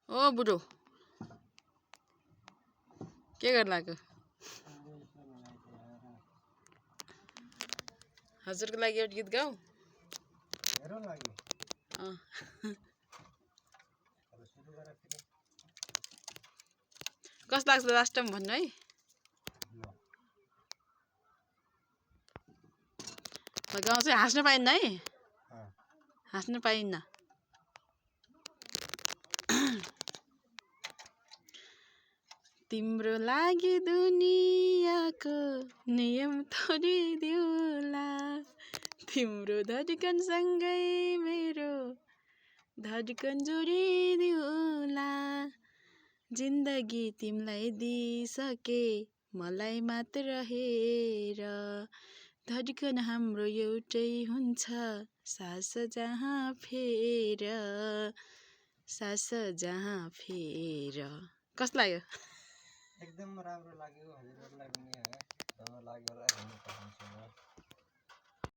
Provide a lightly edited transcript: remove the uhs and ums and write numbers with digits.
ओ बुढो के गर्न लाग्यो हजुरको लागि एउटा गीत गाऊ कस्तो लाग्छ लास्ट टाइम भन्नु है गाउँ चाहिँ हाँस्न पाइन्न है हाँस्न पाइन्न तिम्रो लागि दुनियाँको नियम तोडिदिउला तिम्रो धड्कन सँगै मेरो धड्कन जोडिदिउला जिन्दगी तिमीलाई दिइसके मलाई मात्र हेर धड्कन हाम्रो एउटै हुन्छ सास जहाँ फेर कस्तो लाग्यो एकदम राम्रो लाग्यो हजुरहरुलाई पनि है राम्रो लाग्यो होला भन्नु पर्छ